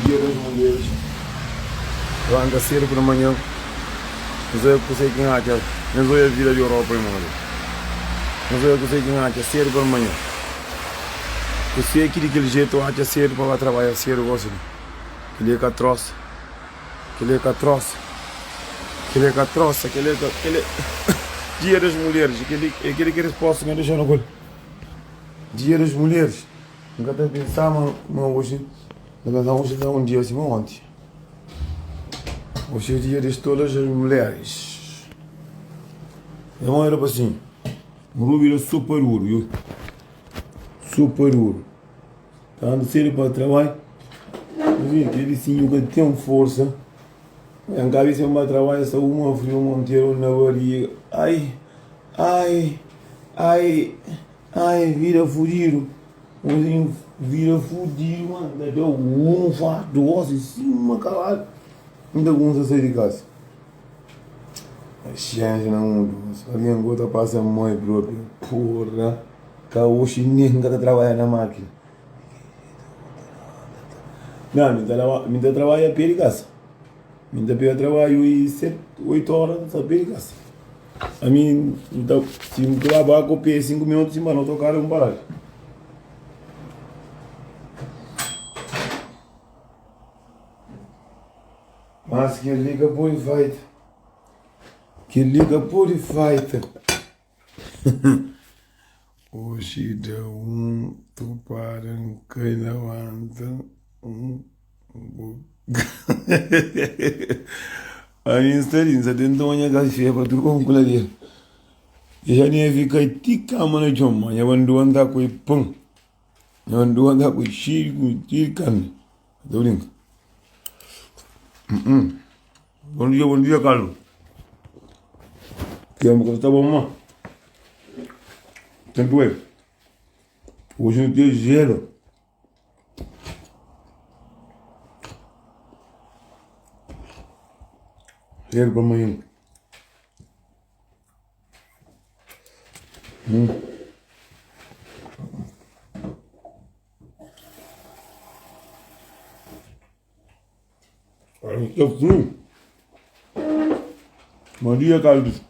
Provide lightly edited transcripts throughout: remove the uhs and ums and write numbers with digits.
Dia das mulheres Levanta cedo pela manhã Nhos odja kuse ki N atxa Nhos odja vida di Europa irmons Nhos odja kuse ki N atxa cedo pela manhã Kuse ki di kel jetu atxa cedo pa ba trabadja cedo gosi li Kel-li é ka trosa Kel-li é ka trosa Kel-li é ka trosa Kel-li é ka Kel-li é Dia das mulheres Kel-li é kel-li ki é resposta ki N dexa-nu ku el Dia das mulheres N ka ta pensa ma ma oji N ta pensa ma oji ta un dia sima onti Oji é dia de todas as mulheres Nha mãe era pa sin N rubira so pa duru So pa duru Ta anda sedu pa trabalhu Kel vizinhu ka ten forsa N ka sen ba trabalha sta uma friu monteru na bariga Ai, ai, ai, ai vida fudidu Vizinhu vida fudidu ma N ta da un fartu gosi sima kavalu N ta kumsa sai di kasa Paxénxa na mundu Algen ku ta pasa mai propi Porra Ka oxi nen N ka ta trabadja na makina Não, mi ta lava, mi ta trabalha a pé di kasa. Mi ta pega trabalho i sete, oito horas mi ta pé di kasa. Ami mi ta, si mi ta ba ku pé 5 minutos si ma no tokadu un paradu. Mas kel-li ka pode faita. Kel-li ka pode faita. Oxi da un topada N kai labanta un Ami N sta li N sta tenta toma nha kafé pa tudu kon kuladeru Dexa nevi kai ti kama na txon ma nha bandua N ta koi pon Nha bandua N ta koi xeiu di karni Ta brinka Bom dia, bom dia, Carlos. Tempo que tá bom, mano. Tempo é. Hoje não tem gelo. Gelo para amanhã. Hum. Tá frio. Bom dia, Carlos.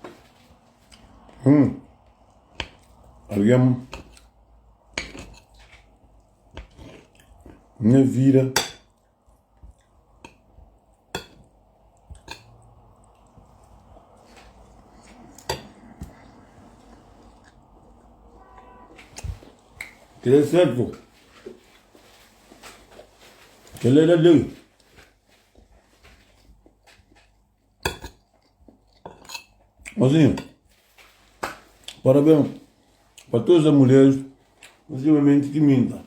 Hum. Alguém. Minha vida. Kel certo. Kel era lei. Mozinho, parabéns para todas as mulheres, principalmente que minta.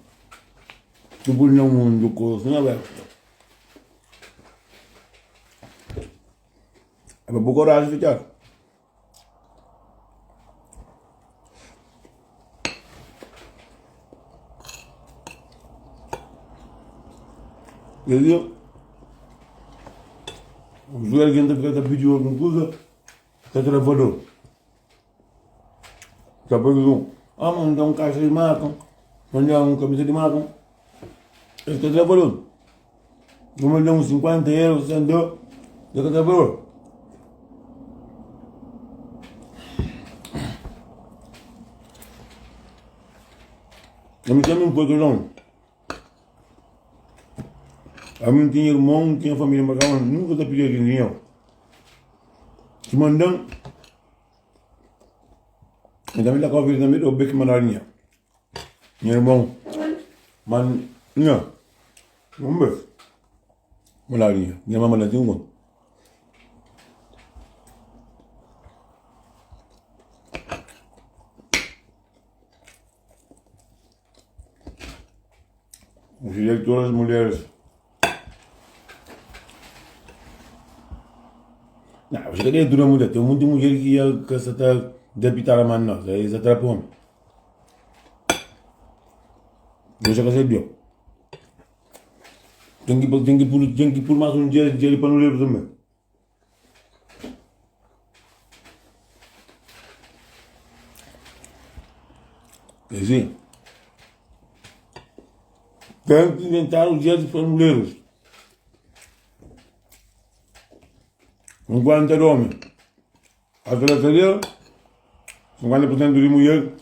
Que põe no mundo coração aberto. É para pôr coragem ficar. Kel-li, si algen ta fika ta pidi-u algun kuza, ta tra valor. Ta pidi-u, ah, ma N da un kaxa di marka, ma N da un kamisa di marka, es ta tra valor. Ma N da un 50 euro, 60 euro, es ka tra valor. Ami tanbe N poi kel-la. Ami N tinha irmon, N tinha família, ma kaba nunka ta pidi algen dinheru. Si manda-m, N tanbe ta kaba vida tanbe, obi ki mandadu dinheru. Nha irmon, ma nha, un bes, mandadu dinheru, nha irma manda-m 5 kontu. O dia de todas as mulheres. Não, você quer dura mulher. Tem muita mulher que ia que você tá depitar a mão, não. Aí você tá homem. Deus já casei deu. Tem que tem que pôr tem que pôr mais um dia dia para não ler também. Assim, tanto inventaram o dia dos faroleiros. Enquanto era homem, aquela cadeira, 50% de mulher,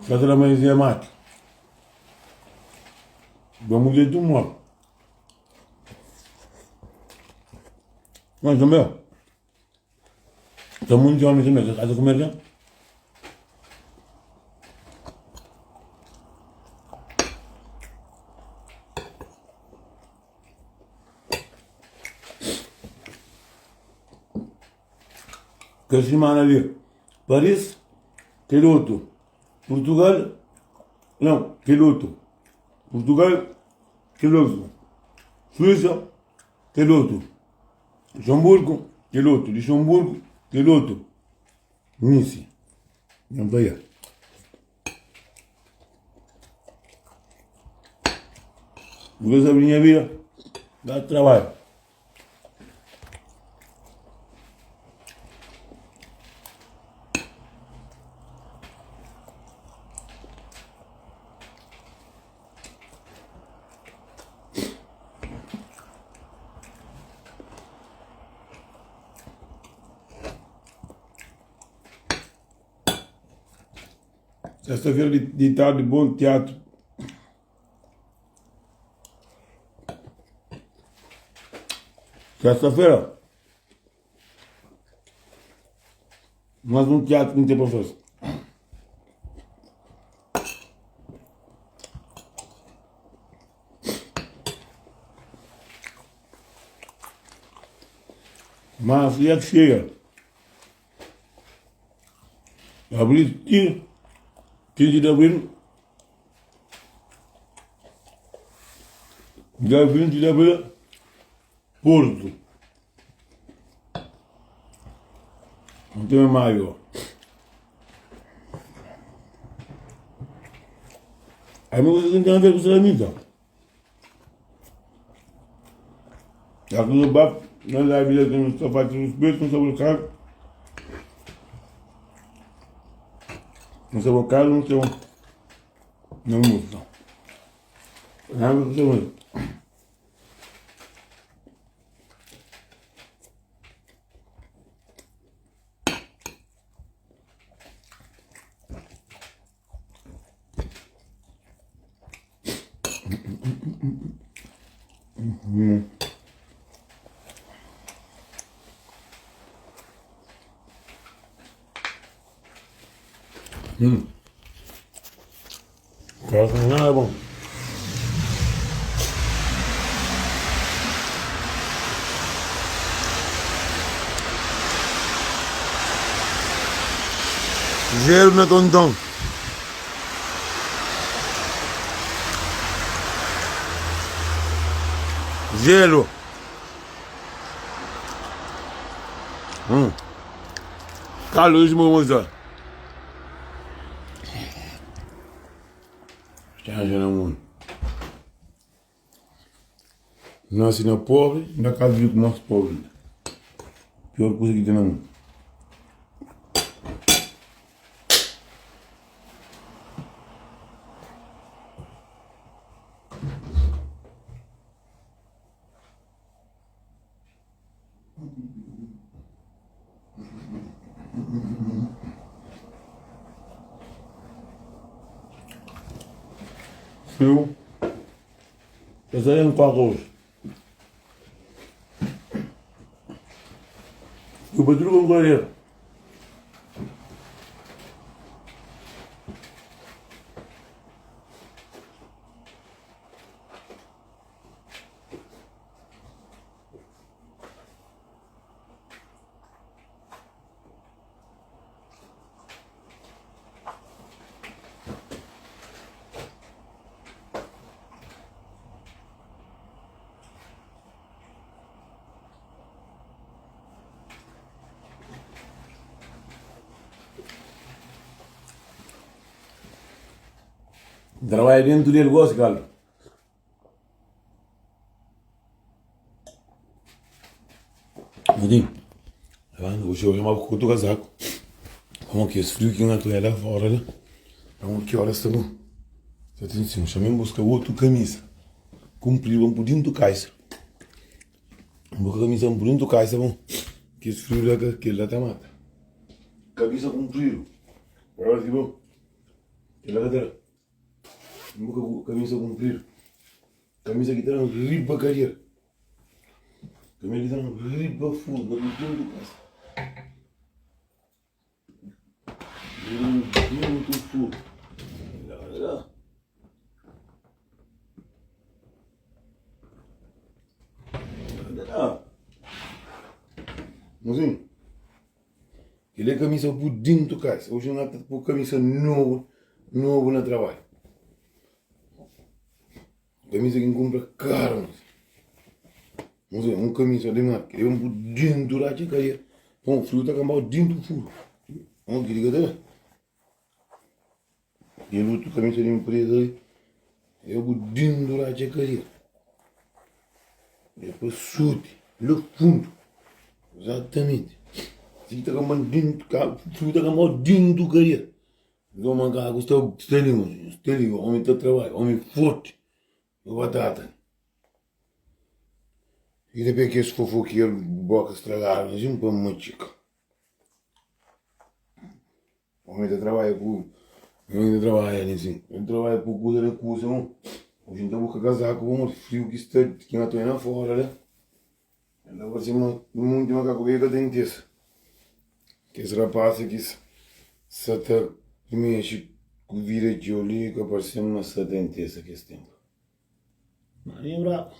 só da manhã mata. Da mulher do morre. Mas também, tem muitos homens também que casam com mulher. Kel simana li, Paris, kel otu, Purtugal, nau, kel otu, Purtugal, kel otu, Suísa, kel otu, Luxemburgo, kel otu, Luxemburgo, kel otu, Nice. Nha fla, Bu ka sabe di nha vida, da trabadju. Sexta-feira di tardi bom teatro. Sexta-feira mais um teatro que não tem para fazer. Mas e a que chega? Abril ti 15 di abril dia 20 di abril Porto N ten maio Ami ku se ten aver ku salamita Ya ku no bab na la vida ku no sta fasi ruspetu no sta buscadu no sta buscadu no sta na música nada ku sta Nada bom. Gelo na tonton. Gelo. Hum. Calor de mostrar. Nasi na pobri, na ka vive ku mas pobri. Pior kuza ki ten na mundu. Frio. Es aí um coca hoje. Eu bati com o Trabalha dentro dele gosta, Carlos. Mudinho, levanta, hoje eu chamava com outro casaco. Como que esse frio que não é lá fora, né? Então ki ora sta bon? Sa ten sin, xa mi buska otu kamisa kunpridu pa N pui dintu kaisa. N buska kamisa pa N pui dintu kaisa bon, kes friu la ka kel la ta mata. Kamisa kunpridu, ora si bon, kel la ka ta da. N buska kamisa kunpridu, kamisa ki ta da riba kadera. Kamisa ki ta da riba fundu, pa pui dintu kaisa. Mozinho, kel é kamisa bu dintu kasa. Oji N ta pô kamisa nobu, nobu na trabadju. Kamisa ki N kunpra karu mozinho. Mozinho, un kamisa di marka, e un bu dintu ratxa kaia. Bon, friu ta kanba-u dintu furu. Bon, kili ka ta da. Kel otu kamisa di npresa li, e bu dintu ratxa kaia. E pa suti la fundu. Exatamenti. Si ta kanba-u dintu, friu ta kanba-u dintu kaia. Nton makaku sta sta li mozinhu, sta li, omi ta trabadja, omi forti, ku batata. I ta pega kes fofokeru boka stragadu asin pa matxika. Omi ta trabadja ku, omi ta trabadja li asin, ta trabadja ku kusa di kusa mon. Oji N ta buska kazaku pamodi friu ki sta ki N ta oja na fora la. El ta parse ma munti makaku bê ka ten kes kes rapaz ki sa ta mexe ku vida txeu li ka parse ma sa ten tesa kes tenpu. Ma mi é brabu.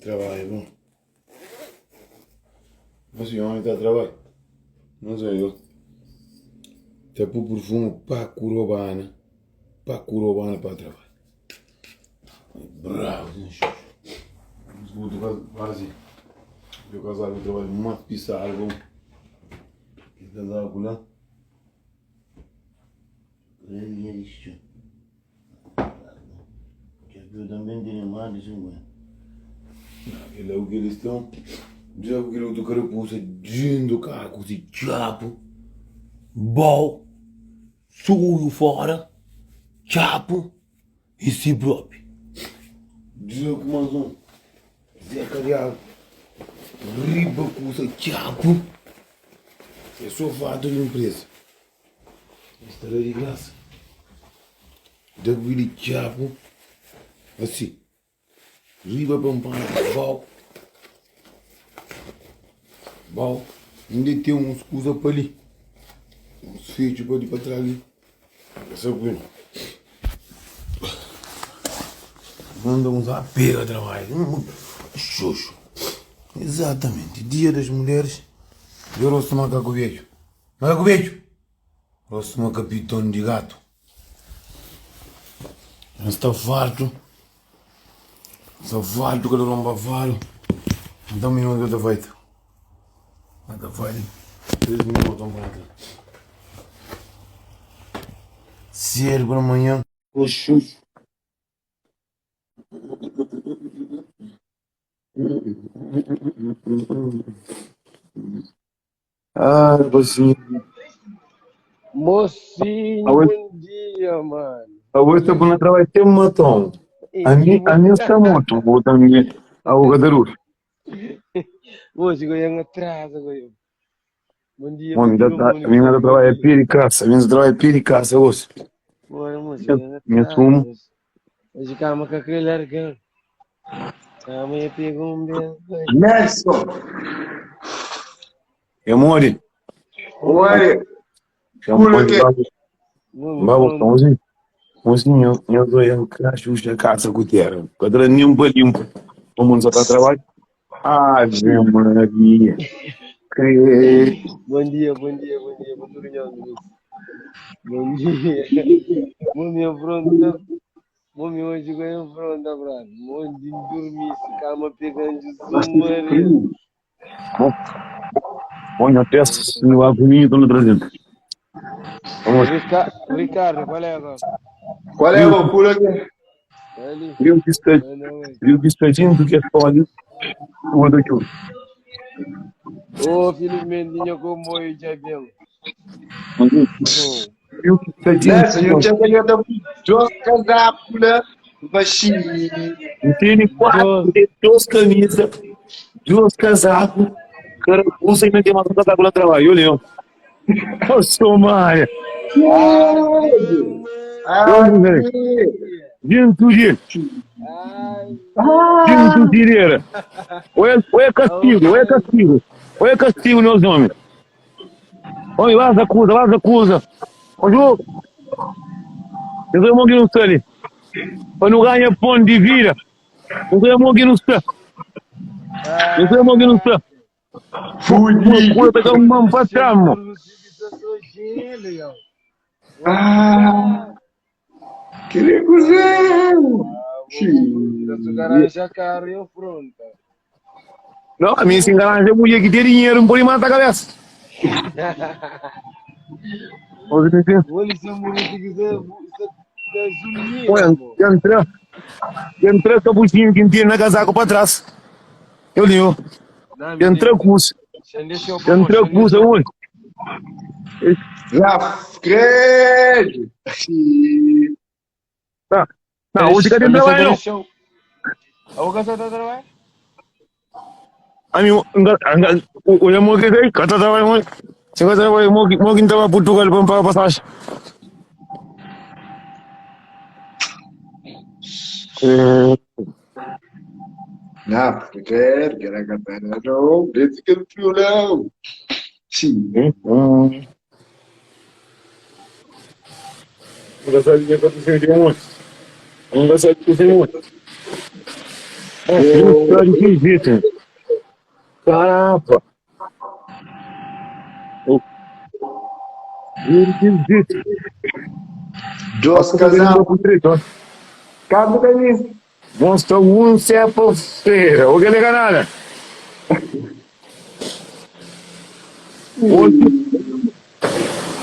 Trabadju bon. Mas si omi ta trabadja, nos é yo ta pui purfumu pa kurobana, pa kurobana pa trabadja. Brabu sin xuxu. Escuta quase eu casado com trabalho mais pisado com que casado com lá. Txapéu tanbê tene más di 50. Kel la ku kel stron, dja ku kel otu karapusa djintu karu ku si txapu, bau, suju fora, txapu i si propi. Dja ku más un Zeka di agu riba kusa txapu, é so fatu di npresa. Es ta da di grasa. Da ku di txapu asi. Riba pa npana bau. Bau. Inda ten uns kuza pa li. Uns fetxu pa li pa tras li. Esa ku Manda uns a pega trabalho. Xoxo. Exatamente. Dia das mulheres. Djo rosto macaco viejo. Macaco bedju! Gosta suma kapiton di gatu. N sta fartu, N sta fartu kada ron bafadu. Nton mi nunka ta faita. Ka ta faita. 3 minutu n volta. Sedu pa manhan. Oxi. Ah, rapazinho. Mocinho, Awe, bom dia, mano. awe ta puna trabalho tem matão. A mim, a mim está morto. Vou também ao cadaru. Hoje eu atrasa, goiô. Bom dia, Bom, bom dia, da, meu a minha mano. Bom trabalho é dia. piri casa. A minha trabalho é piri casa hoje. Bora, moço, eu Minha atrasa. sumo. Hoje Hoje calma com aquele largão. Calma aí, pega um bem. Nelson! É mori. Oi! Chama Pula que? Vamos, bonzinho. Bonzinho, eu tô em crash, usa casa com terra. Quadra limpa, limpa. O mundo só tá trabalho. Ave Maria. Cre... Bom dia, bom dia, bom dia. Bom dia, Bom dia. Bom dia, pronto. Bom dia, hoje ganhou pronto, brother. Bom dia, dormir, cama pegando submarino. Bom, bom, eu peço, no agominho, estou no trazendo. Vamos. Ricardo, qual é agora? Qual é, bom? Pula aqui. Ali. Viu que está, viu que está dentro que é sólido, o outro aqui. Oh, felizmente nha comboio já vem. Nelson, eu tinha ganhado dois casacos lá, baixinho. Tem quatro, tem duas camisas, duas casacos, carapuça e não tem mais um casaco lá trabalho, olha. Ô, Somália. Gente, Tireira. Ou é castigo, ou é castigo. Ou é castigo, meus homens. Oi, vaza acusa, vaza acusa. Ô, Ju. Eu sou que não está ali. Para não ganhar pão de vida. Eu sou que não está. Eu sou que não está. Fudido. Cura pegar um mão para trás, mano. Ah, que legal. Não, a mim se enganar, é mulher que tem dinheiro, não pode matar a cabeça. Olha, entra, entra capuchinho que tem na casaco para trás. Eu ligo. Entra curso. Entra curso, amor. Já credo. Tá. Não, hoje cadê trabalho? não? A casa tá trabalho? A mim, o amor que tem, cada trabalho, se você trabalha, mo que estava Portugal para pagar passagem. Não, porque quero, quero cantar, não, desde que eu fui não. Sim. Nunca sabe o que aconteceu de ontem. Nunca sabe o que aconteceu ontem. É, que jeito. Caraca. Dois casal. Cabo camisa. Mostra um cepo feira. O que é canalha?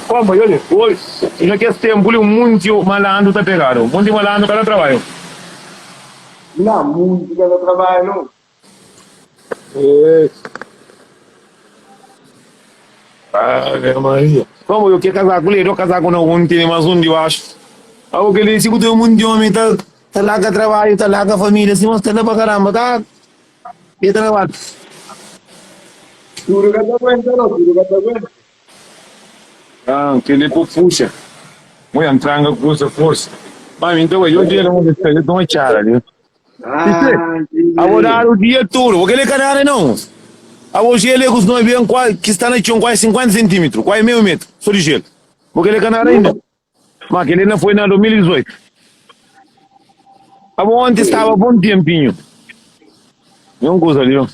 Como, olha, hoje, naquele tempo, muito malandro tá pegado. Muito malandro cada trabalho. Não, muito cada trabalho, não. É. Ave Maria. Como eu quero casar com ele, eu casar com não, tem mais um de baixo. Ah, o que ele disse que tem um monte de homem, tá, tá lá com trabalho, tá lá com a família, assim, mas tá lá pra caramba, tá? E trabalho. Tudo que tá aguenta, não, tudo que tá aguenta. Ah, que ele puxa. Muito entrando com essa força. Mas então, eu digo, eu dou uma charla ali. Ah, Agora o dia todo, porque ele é canal não. A hoje ele com os nove bem que está na chão quase 50 centímetros, quase meio metro, só de gelo. Porque ele é canal ainda. Mas ele não foi na 2018. A ontem estava bom tempinho. Não coisa ali, ó.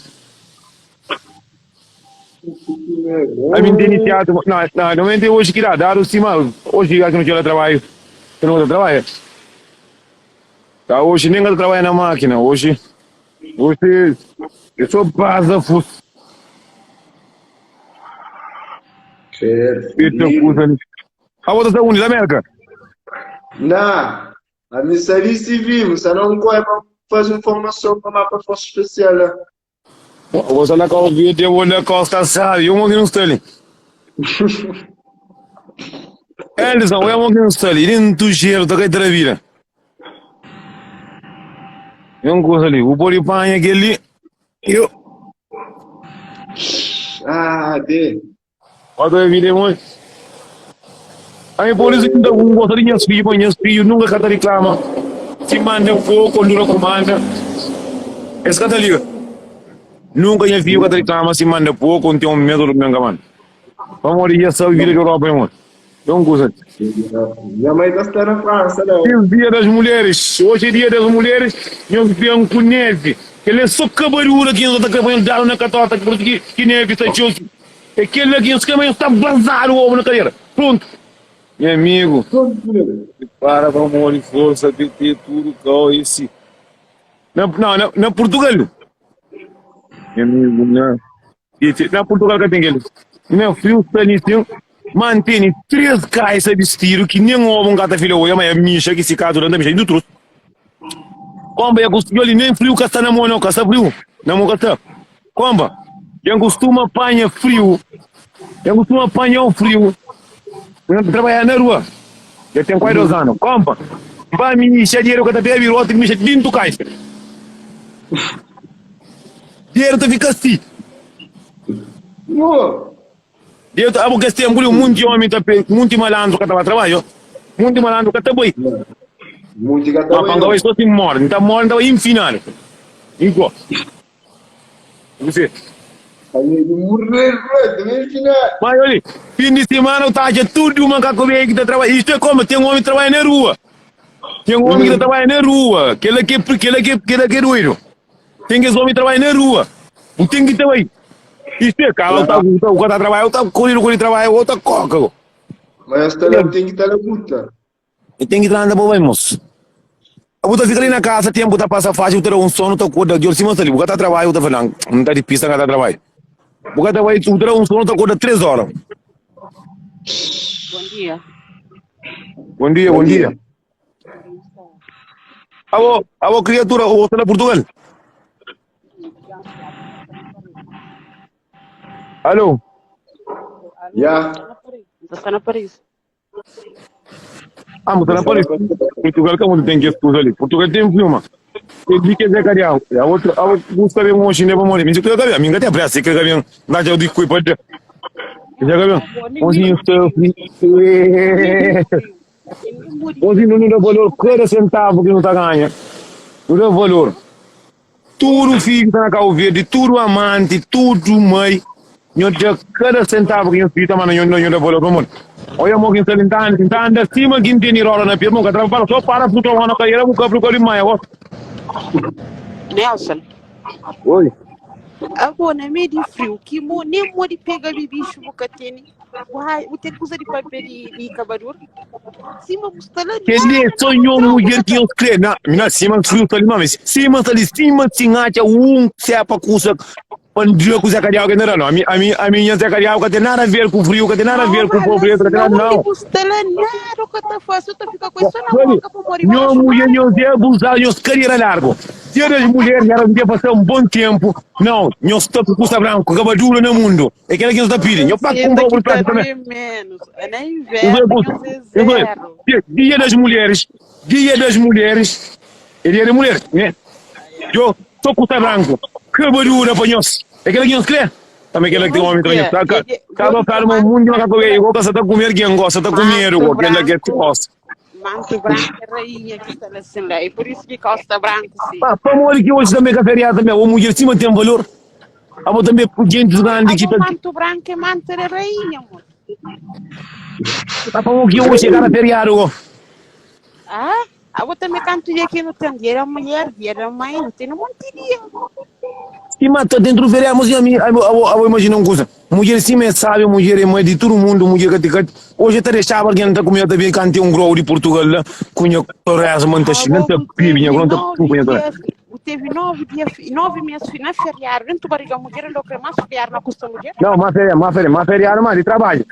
A mim tem teatro, não, não, normalmente hoje que dá, dá o cima, hoje que não tinha trabalho, que não trabalho. Tá, hoje nem trabalha na máquina, hoje, hoje eu sou base fuso. A outra está unida, América? Não, a missa ali civil, você não corre para fazer formação para mapa força especial. Né? Você lá com o vídeo, eu vou na costa, sabe? Eu não estou ali. Anderson, eu não estou ali. Nem tu cheiro, tá aqui vira. Eu não gosto ali. O boripanha aquele. Eu. Ah, de. Olha a vida, mãe. Aí por isso que não gosto de minhas filhas, minhas filhas nunca cata reclama. Se manda pouco, não comanda. Esse cata liga. Nunca minha filha cata reclama, se manda pouco, não tem um medo do meu mano. Vamos ali, já sabe vida de Europa, irmão. Não gosto. Minha mãe está na França, não. É dia das mulheres. Hoje é dia das mulheres, nós viemos com neve. Ele é só cabarura que nós está acabando na catota, que, que neve está tio. Aquele aqui, os caminhões está vazar o ovo na cadeira. Pronto. Meu amigo, para, vamos de força, PT, tudo, qual esse. Na, não, na, na Portugal. Meu amigo, não. Na Portugal que tem aquele. Meu filho está nisso, mantém três caixas de tiro que nem ovo um gato filho, olha, mas é micha que se casa durante a micha, indo trouxe. Como é que ali nem frio que está na mão, não, que está frio. Na mão que está. Como? Dja N kustuma panha friu Dja N kustuma panha un friu N ta trabadja na rua Dja ten kuazi dos anu Konpa N ba mixa Dinheru ka ta bebe Roti mixa dintu kaixa Dinheru ta fika si Dinheru ta Abo kes tenpu li Munti omi ta pe Munti malandru ka ta ba trabadja Munti malandru ka ta bai Munti ka ta Ma bai pa N ka no bai so si N more N ta more N ta bai infinadu Igual. Você. Mas olha, fim de semana eu tá tudo uma cacobeia que tá trabalhando. Isto é como tem um homem que trabalha na rua. Tem um homem que tá trabalhando na rua. Aquele que aquele que aquele que é doido. Tem que esse homem trabalha na rua. Não tem que ter aí. Isto é, cara, o tá o cara tá trabalhando, tá correndo, correndo trabalho, outra coca. Mas tá lá, tem que estar na luta. E ten ki lanta pa bai mos. Bu ta fika li na kasa, tempu ta pasa faxi, bu ta da un sonu, ta korda di sima sta li. Bu ka ta trabadja, bu ta fla, N ta di pista, N ka ta trabadja. Bu ka ta bai, bu ta da un sonu, ta korda 3 ora. Bom dia. Bom dia, bom dia. Abo, abo criatura, o sta na Portugal? Alô? Ya. Está na Paris. Ah, mas tá na Paris. Portugal ka mundo tem que escusa ali. Portugal tem filma. E di que Zé Carião. A outra, a outra busca bem um chinês para morrer. Mas eu quero ver, minha tem pressa, que bem, dá já o disco para Zé Carião. Ozinho Ozinho não dá valor cada centavo que não tá ganha. Não dá valor. Tudu fidju ki sta na Kabu Verdi, tudu amanti, tudu mai, nho da kada sentavu ki nho fidju ta manda nho, nho da valor pamodi. Oia mo ki N sta li, N ta N ta anda sima ki N tene roda na pia, mo ka traba para, so para fruta na kaira bu ka abri ku di manha gosi. Nelson. Oi. Abo na mei di friu ki mo nem mo di pega bibixu bu ka tene. Uai, bu ten kuza di papia di, di kabadur? Sima bu sta la Kel-li é nada só na nho trau bu mudjer ka ki ta. nhos krê. Na, mina, sima friu sta li, mame, sima sta li, sima si N atxa un sepa kusa pa N dja ku Zé Kadiau ke N ta da. No, ami, ami, ami nha Zé Kadiau ka ten nada a ver ku friu, ka ten nada a ver ku Normal, pobreza, ka ten na nada, undi nau. bu sta la nada ka ta fasi, u ta fika ku el só na Sabe, boka pamodi nho baxu mudjer, nada nhos ka é ta. abuzadu, nhos kariera largu. Dia das mulheres era um dia pa ser um bom tempo. Não, nhos sta ku kusa branku, kabadura na mundu. É kela ki nhos ta pidi. Nhos pa Seta kunpra ki un ta prato também. due menos. É na Nhos inverno, kusa. nhos é Nhos oi, zero. dia, dia das mulheres, dia das mulheres, é dia da mulher, né? Yo, só kusa branku, kabadura pa nhos. É kela ki nhos kre? Também kela ki tem Nos homem também. dia, Tá, é tá, dia, tá, gosi tá, pa um manto mundo de macaco branco, igual que você tá comer quem gosta, tá comer, manto igual aquela que é branco, gosta. manto branco é rainha que está lá assim lá. É por isso que costa branco, sim. Pá, pamodi ki oji tanbe ka feriadu tanbe? Ô mudjer sima ten valor. Abo tanbe gentis grandi ki Abo ta. manto branco é manto de rainha, amor. Pá, pamodi ki oji é kara feriadu go? Ah, abo tanbe kantu dia ki nu ten dia da mulher, dia da mãe, nu ten un monti dia. Sima ta dentru feriadu, mos ami, abo, abo, abo imajina un kuza. Mudjer sima é sábia, mudjer é mãe di tudu mundu, mudjer ka ti ka. Oji ta dexaba algen ta kume, ta ben kanti un grou di Purtugal la ku nha torésma, N ta Abo N ta bu bibi nha tevi grou, N ta novi chupa nha torésma. dias, bu tevi novi dia, novi mes na feriadu dentu bariga mudjer, inda bu kre mas feriadu na kusta mudjer? Nau, ma feriadu, ma feriadu, ma feriadu ma di trabadju.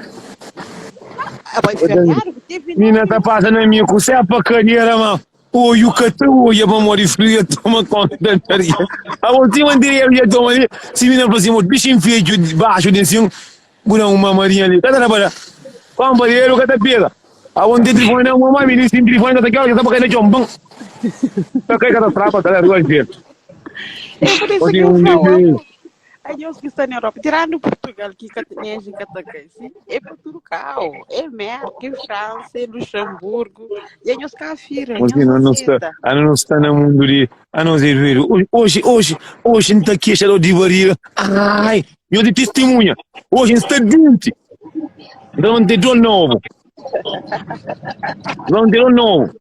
Abo é feriadu, bu tevi Mina novi ta mes. pasa na mi ku sepa kadera, ma Oiu ka ta oia pamodi friu dja toma konta da nariz. Abo si manteria dja toma li, si mina fla si mo bixin fedju baxu di nsin, bu da un mamarinha li, ka ta da pa da. Konpaderu ka ta pega. Abo n ten tilifoni na mon, ma mi sin tilifoni ka ta kela, dja sta pa kai na txon, bum! Ta kai ka ta strapa, ta da riba di petu. É por isso que eu falo, abo, a Deus que está na Europa, tirando Portugal, que ka, neve ka ta kai, sim, é para tudo cá, é América, é França, é Luxemburgo, e a nós cá fira, Hoje nós não, não está, aceita. a não está no mundo de, a não ser ver. Hoje, hoje, hoje não está queixa de barriga. Ai, eu de testemunha. Hoje está doente. Não tem dor novo. Não tem dor novo.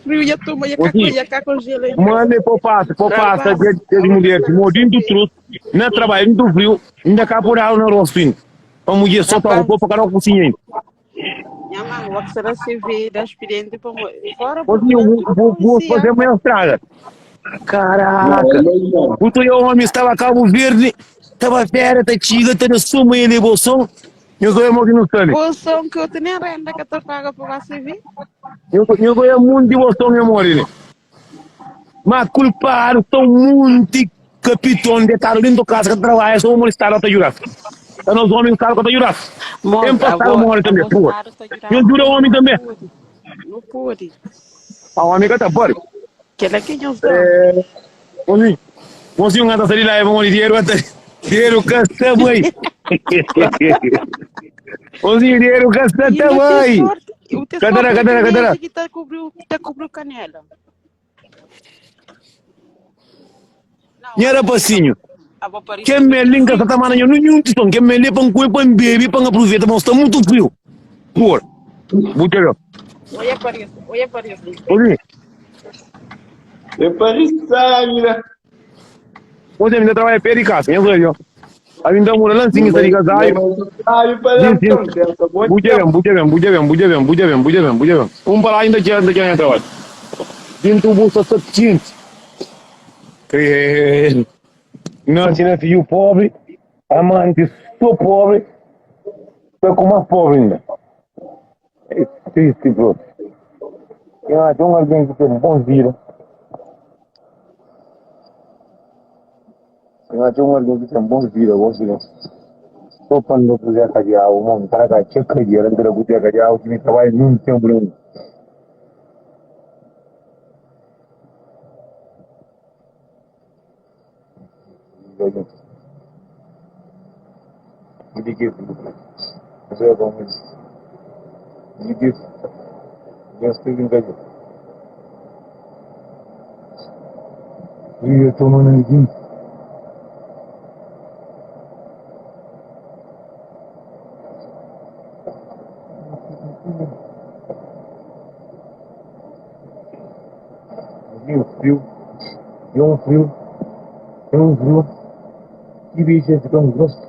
Frio ia toma, ia cá, ia cá congela em casa. Manda poupança, poupança Rapaz, de de mulheres, morrendo truto, não trabalho, muito frio, ainda cá por água no rosto. A mulher só tá rapaz, roupa para cada cozinha. minha mãe, o que será se vê da experiente para fora Hoje eu Portugal, vou, tudo vou, vou conhecia. fazer uma estrada. Não, Caraca! não, O teu homem estava a Cabo Verde, estava fera, tá chiga, tá na suma ele bolsão. Eu sou irmão que não sabe. Bolsão que eu tenho renda que eu paga para você ver. Eu eu sou muito de bolsão, meu amor. Mas culpado são muito. Kapiton detadu dentu kasa ka ta trabadja so pamodi stadu ta djuda-s. Ta nos omi stadu ka ta djuda-s. Mos, Ten pasadu abo, mori tanbe abo pua. stadu ta Nhos djuda-nu djuda mas omi nu tanbe. pode. Nu pode. Pa omi ka ta pode. Kela ki nhos da. Eh, mozinho, mozinho nga ta sa di live pamodi dinheru ka ta dinheru ka sta bai. Mozinho, dinheru ka sta E ta ainda tem bai. sorte, eu tenho Ka ta da, sorte ka ta da, que ka ta da. nege que tá cobriu canela. Não, Nha abo, rapacinho, abo Paris kel também mel tá li N ka frio. sta ta manda nho ninhun tison. Kel mel li é pa N kume, pa N bebe, pa N aproveita, pamodi sta mutu friu. Por, bu ta da. Olha Paris, olha Paris li. Obi, É Paris sabe, né? obi, mi ta trabadja pé di kasa, nha zoi, Ami N ta mora la nsin, N sta di Minha kazadu. mãe sabe para Sim, sim. então, pensa bom Bu dja tempo. ben, bu dja ben, bu dja ben, bu dja ben, bu dja ben, bu dja ben, bu dja ben. Un pa la inda txeu, inda txeu nha trabadju. Dintu bu sta sta txinti. Credo. Nasi na fidju pobri, amanti so pobri, sta ku mas pobri inda. É tristi propi. Ten atxa un algen ki ten bon vida. Ten atxa un algen ki ten bon vida, gosi la. So pa N da kuzé ka diabu, mon, N ta da ka txeu kadiera, N ta da kuzé ka diabu ki mi ta bai nun tenpu na un. Frio, é um frio, é um frio que bicho fica um gosto.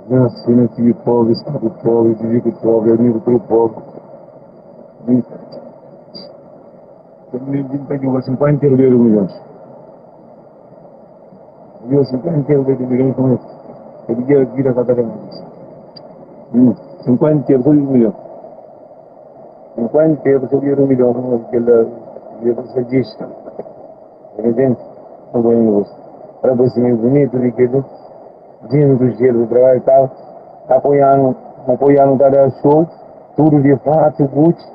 Nasci, nasci pobre, estado pobre, vivi com pobre, amigo pelo pobre. Também vim para jogar 50 euros milhões. Joga 50 euros milhões com isso. Ele quer vir a cada vez. 50 euros milhões. 50 euros seria 1 milhão, aquela você diz. Entende? Não vou em Para você bonito, riqueza, dinheiro do dinheiro do trabalho e tal, apoiando, apoiando cada show, tudo de fato, Gucci,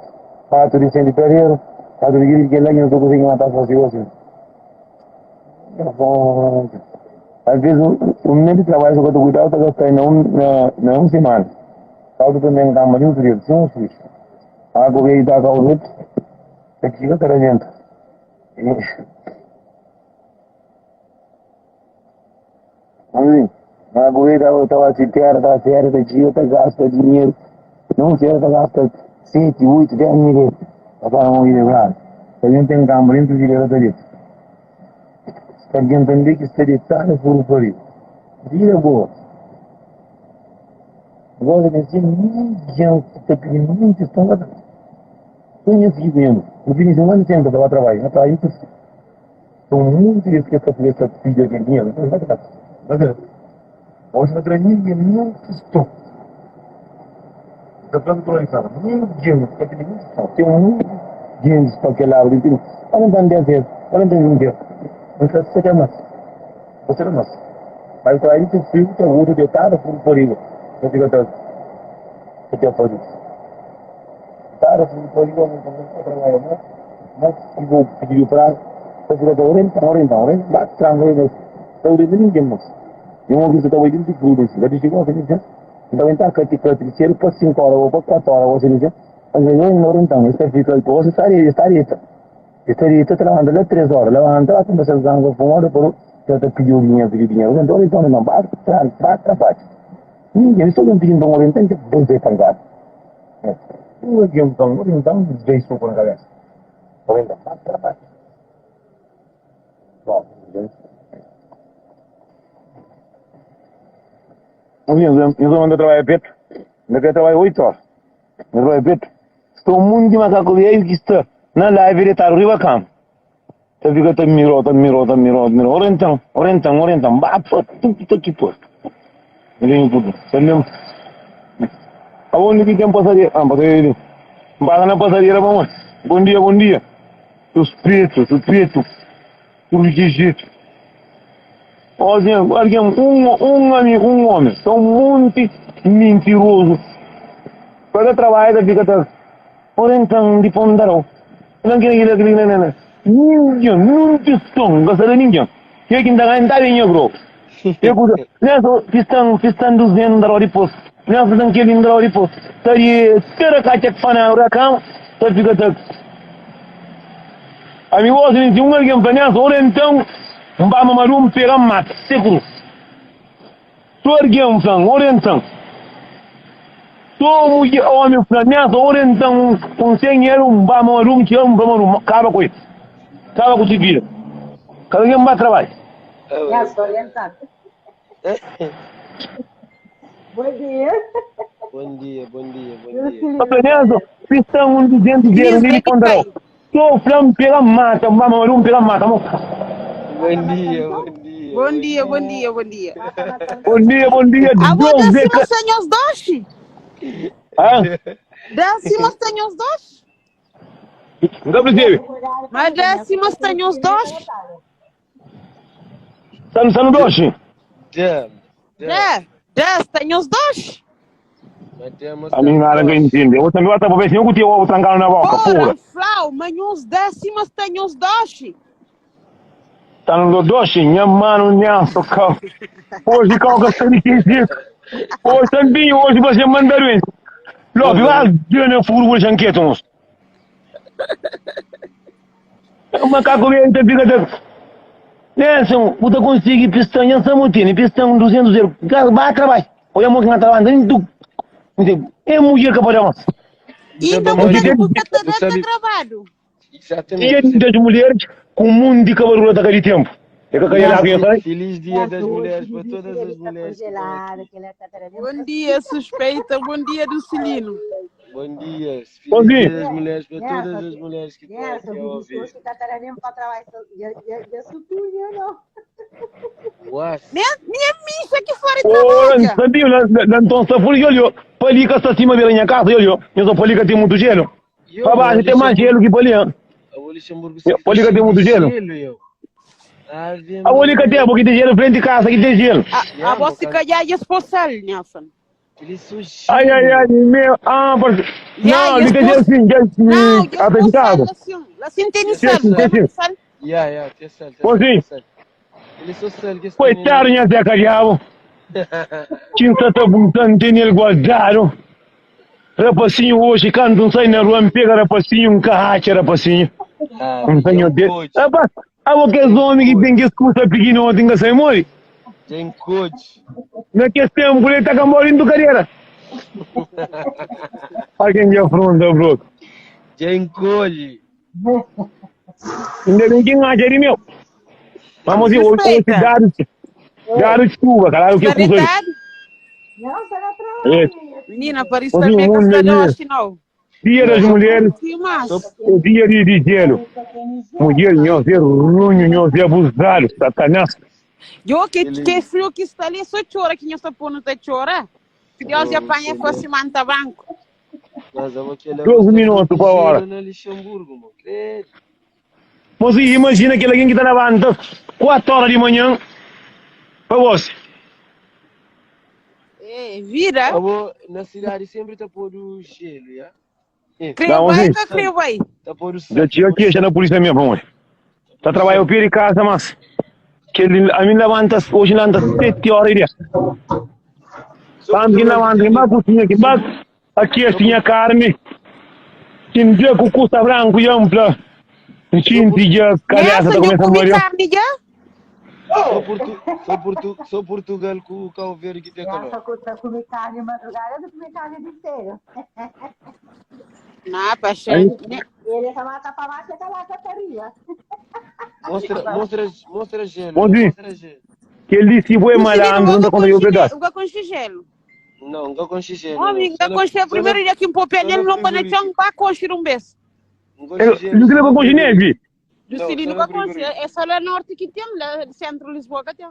fato de Sandy Pereira, fato de que lá eu não estou conseguindo matar sozinho assim. Às vezes o momento de trabalho que eu estou cuidando, eu estou gastando na uma semana. Falta também cama de um frio, sim, um frio. Água que está com o outro, aqui eu quero gente. Assim, água que está assim, terra, está séria, está dia, está gasta dinheiro. Não sei, está gasta 7, 8, 10 mil. Está não ir bravo. A gente tem cama dentro de dinheiro, está dito. Está entendendo que está deitado por por Vida boa. Agora, não tem ninguém que está pedindo muito estão lá. Conheci mesmo. O Vinícius não tem para trabalho, não trabalho isso. São muitos que essa essa filha de dinheiro, não vai dar. Vai dar. Hoje não tem ninguém muito estou. Da planta do Lorenzo, ninguém está pedindo muito Tem muito dinheiro para aquele lado, entendeu? Olha então 10 vezes, olha então 20 vezes. Você você quer mais. Você não mais. Mas para isso frio, tem outro deitado por por isso. Você fica todo. Você tem por isso. Cara, por isso não trabalho, né? Mas se vou pedir para você fica todo orientado, orientado, orientado, bate tranquilo. Então, eu ninguém mais. Eu ouvi que estava indo de tudo, assim. Eu disse, você diz, então entra que te terceiro para 5 horas ou para 4 horas, você diz, mas eu não orientado, você fica, você estaria, estaria. Estaria trabalhando lá 3 horas, levanta lá, começa a zango, fumar, depois eu te pediu dinheiro, pediu dinheiro, então orientado não, bate, bate, bate. Ninguém, estou pedindo um orientante, dois pagar. Um orientão, orientão, dois soco na cabeça. Orientão, bate, bate. Bom, Eu vou mandar trabalhar perto. Eu quero trabalhar 8 horas. Eu trabalho perto. Estou muito macaco velho que está na live ele está arriba cá. Tá fica tá mirou, tá mirou, tá mirou, mirou. Orientão, orientão, orientão. Bate, tudo tudo aqui pô. Ninguém tudo. Você mesmo. Aonde que tem passaria? Ah, passaria. Passa na passaria, vamos. Bom dia, bom dia. Suspeito, suspeito. Tudo de jeito. Alguém, alguém, um, um amigo, um homem, são um monte mentiroso. Cada trabalho fica tá. Ora então, de pondarão. Não quer que não, não, não. Ninguém, não te som, gosta de ninguém. Que que ainda ainda bem bro. Eu cuida, nessa fistan, fistan 200 dólares depois. Nessa dan que dólares depois. Tá de terra cacha que fana, ora cama, tá fica tá. Amigo, se um alguém para nessa, ora então, um ba mamarum pega mata, seguro. Tu alguém flan, ora então. Tu mulher, homem flan, nessa, ora então, um senhor, um ba mamarum, que um ba mamarum, acaba com isso. Acaba com o vida. Cada alguém vai trabalho. Já estou orientado. Bom dia. Bom dia, bom dia, bom dia. Papai Nelson, pistão um 200 euros, Liz, nem vem que ponderou. cai. Tô flam pega mata, mama marum pega mata. mo. Bom dia, bom dia. Bom dia, bom dia, bom dia. Bom dia, bom dia. A vou Deus décima é sem os dois? Ah, Décima sem os dois? não percebe? Mas décima sem os dois? Tá no doce. Damn, damn. É, dez tem os dois? Mas damn, A mim nada que eu entendo. Eu também vou estar ver se eu tinha ovo trancado na boca, Porra, porra. Flau, mas uns décimas tem os dois? Tá no doce, minha mano, nhanso, cara. Hoje calca está de 15 Hoje também, hoje você manda doente. Logo, lá, deu furo, vou janqueto, moço. O macaco vem, fica de... Nelson, você consegue pistanha, samutini, pistão 200 euros. Vai trabalho. Olha a mão que não trabalha, nem tu. É mulher que pode mais. Ainda Mas você você- não você está sabe- gravado. Exatamente. Dia das mulheres com o mundo de cabarula da de tempo. É que caiu lá, sabe? Feliz Dia das Mulheres para todas as mulheres. que estão aqui. Bom dia, suspeita. Bom dia, Dulcelino. Bom dia. Feliz Bom dia. Dia das Mulheres para todas as mulheres que estão aqui a ouvir. Uau. Nem, nem a missa aqui fora Ora, trabalha. sabia, lá então se for, olha, palica está acima da minha casa, olha, eu sou palica tem muito gelo. Eu, Para baixo tem mais gelo que pali. O Luxemburgo Eu, Polica tem muito gelo? eu. Ave A única tem, porque tem gelo frente de casa que tem gelo. A, a você calhar e esposa, Nelson. Ele sou Ai, ai, ai, meu, ah, porque... Yeah, Não, e fica gelo esposa- sim, gelo Não, sim, e até de casa. assim. Assim tem sal, Sim, sim, sim. sal. Yeah, yeah, tem sal, tem Bom sal, dia. tem sal. Ele sou sal que esse Coitado, menino. minha Zé Cariabo. Tinha tanta vontade de ele guardado. Rapacinho hoje, quando não sai na rua, me pega rapacinho, um carracha rapacinho. Ah, Não tenho tem dedo. coach, Rapaz, há aqueles homens que tem que escutar pequeno, tem que sair morre. tem coach. Naquele tempo, ele tá com a carreira. Alguém que afronta, bro. Tem coach. Ainda bem que não acha de meu. Vamos ver, hoje Suspeita. dado, dado chuva, caralho, o que Está é custa? deitado? É, Menina, Paris Ô, também viu, que um está dia. doce, não. Dia das mulheres, Sim, mas. o dia de, de gelo. Mulher, nós é ruim, nós é abusado, satanás. Eu que, que frio que está ali, só chora que nós pondo tá chora. Que Deus apanha com a semana banco. Mas eu vou que ele 12 minutos para a hora. Na Luxemburgo, mano. Credo. Mas imagina aquele alguém que está na banda, 4 horas de manhã, para você. É, vira. Eu vou, na cidade sempre tá pondo gelo, yeah? Creio Não, bem, sim. que creio bem. Tá pondo sal. Já tinha aqui, já na polícia mesmo, vamos. Tá trabalhando pior de casa, mas. Que ele, a mim levanta, hoje levanta 7 horas e dia. Tanto que levanta, que vai cozinha, que vai. Aqui assim a carne. Tem dia com custa branco e ampla. Tinha dia, cabeça Nessa, tá eu começando a comi morrer. carne já. Só, Portu, só, Portu, só Portugal com o Cabo Verde que tem calor. Não, paixão. Mostra, mostra, mostra gelo. Bom dia. Mostra gelo. Que ele disse, foi malandro, não tá conta eu pedaço. Eu com gelo. Não, nunca com gelo. Homem, Só eu na- com só primeiro na- dia que empopé só nele, na não para frigorífico. chão, para construir um beijo. Nunca Eu com gelo, não só queria na com neve. Juscelino Não, só nunca na com frigorífico. É só lá norte que tem, lá centro Lisboa que tem.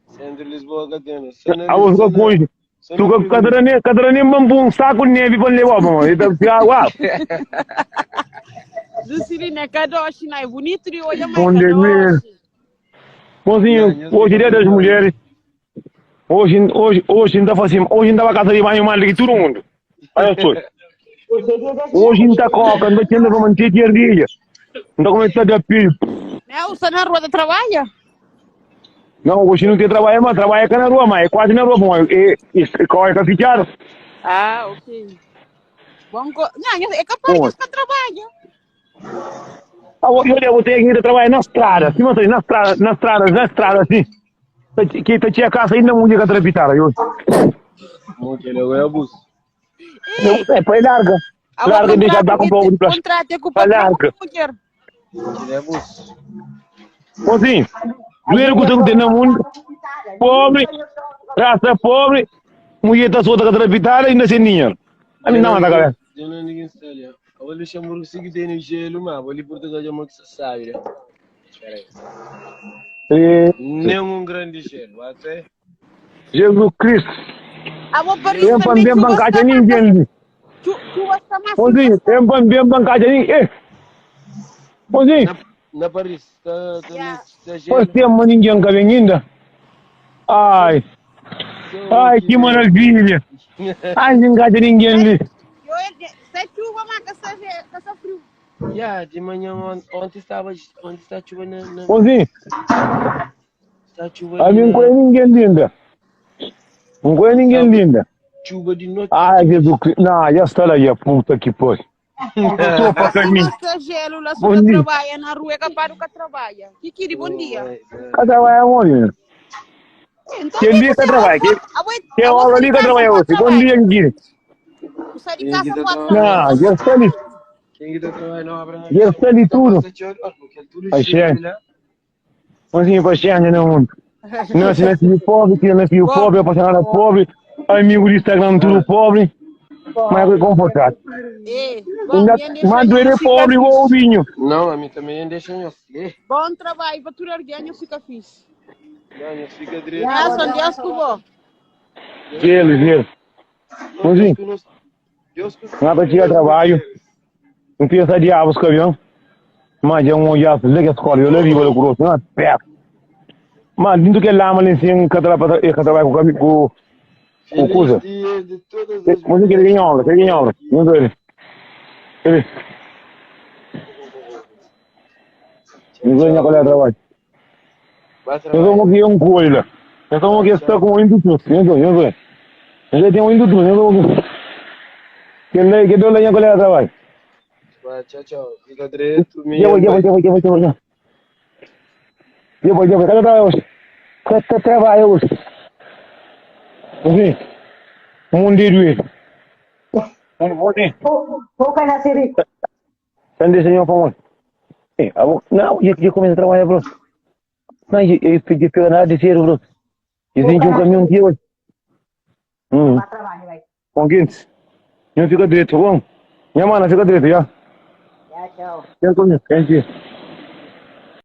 Centro de Lisboa que tem. Só na- A você só na- com só na Tu frigorífico. cada nem cada nem bambu um saco de neve para levar, mano. Ele tá água. Juscelino é kadoxi, não é bonito de olhar, mas é Bom dia, kadoxi. Mozinho, Não, eu hoje é dia das fico mulheres. Hoje, hoje, hoje não tá fazendo, hoje não tá casa de banho mais do que todo mundo. Olha só. Hoje é dia das Hoje não mulheres. tá coca, não tá tendo pra manter de ardilha. Não tá começando a dar pilho. Né? O na rua da trabalha? Não, hoje não tem trabalho, mas trabalha cá na rua, mas é quase na rua, bom, e, e, e corre com fichado. Ah, ok. Bom, não, é capaz Bom. que você trabalha. Ah, olha, eu tenho que trabalhar na estrada, assim, mas na estrada, na estrada, na estrada, assim. Que tá tinha casa ainda mulher que trapitar, eu. Muito legal, é abuso. Ei, É, põe larga. a Larga e deixa dar com um pouco de plástico. Contrato é com o Vai patrão larga. com a mulher. Ele é abuso. Mozinho, dinheiro que você tem no mundo, pobre, raça pobre, mulher tá solta com a trapitada e ainda sem dinheiro. A mim não manda cabeça. Eu não ninguém está ali. Eu vou Luxemburgo se que tem no gelo, mas vou ali Portugal já muito se sabe, né? Espera aí. Eh, Nenhum grande gelo, até. Jesus Cristo, A vou Paris tem também, bem chuva bancada está ninguém. Chuva está mais. Mozinho, tem bem bancada ninguém. Eh, Mozinho, Na, na Paris, tá, tá, Yeah. tá gelo. pode ter uma ninguém que vem ainda. Ai, ai, que maravilha. Ai, não encaixa ninguém ali. Se chuva, mas que está frio. Yeah, de manhã ontem estava ontem está chuva na, na Mozinho, está chuva a de mim não na, conhece ninguém linda. Não conhece ninguém linda. chuva de noite. Ai, Jesus Cristo. Não, já está lá, a puta que pariu. Só para Se mim. não está gelo, lá Bom só dia. trabalha na rua, é capaz do que trabalha. Kikiri, bom dia. Cada vai aonde? Então, Quem dia que trabalha? Quem obra ali que trabalha hoje? Bom dia, Kikiri. Sai de casa, pode Não, já está ali. Quem que tá trabalhando na obra? Já está ali tudo. Achei. Achei. Mozinho, paixão no mundo. Não, se nasci pobre, que nasci pobre, apaixonado pobre, amigo de Instagram tudo pobre, mas é confortável. Ei, bom, Ainda, ninguém deixa mas tu eu é ficar pobre igual o fixe. vinho. Não, a mim também deixa eu. Eh, Bom trabalho, para tudo alguém, eu fico fixe. Não, eu fica direito. Nelson, Deus com vó. Gelo, gelo. Mozinho, Deus que nada tinha trabalho, não pensa diabos caminhão. Mas é um olhar, lê que a escola, eu levo o grosso, não é perto. Mas lindo que é lama lá em cima, que trabalha que trabalha com com com coisa. Feliz dia de todas as Mozinho que ele ganha aula, que ele ganha aula. Não sei ele. Ele. Não sei qual é o trabalho. Vai Eu trabalhar. sou aqui um coelho. Eu sou aqui está com um induto. Eu sou, eu sou. Eu tenho um induto, eu sou aqui. Que lei, que deu lenha qual é o trabalho. Vai, tchau, tchau. Fica direito. Llevo, llevo, llevo, llevo, llevo, llevo. Llevo, llevo, cada trabalho hoje. Cada trabalho hoje. Assim, um dia Um dia. Pouca na rico. Sende senhor para onde? Não, eu comecei a trabalhar, bro. Não, eu pedi pega nada de dinheiro, bro. Eu senti um caminhão aqui hoje. Hum. Vai trabalho, vai. Com 15. Não fica direito, tá bom? Minha mana, fica direito, já. Tchau, tchau. Quem comigo? Quem aqui?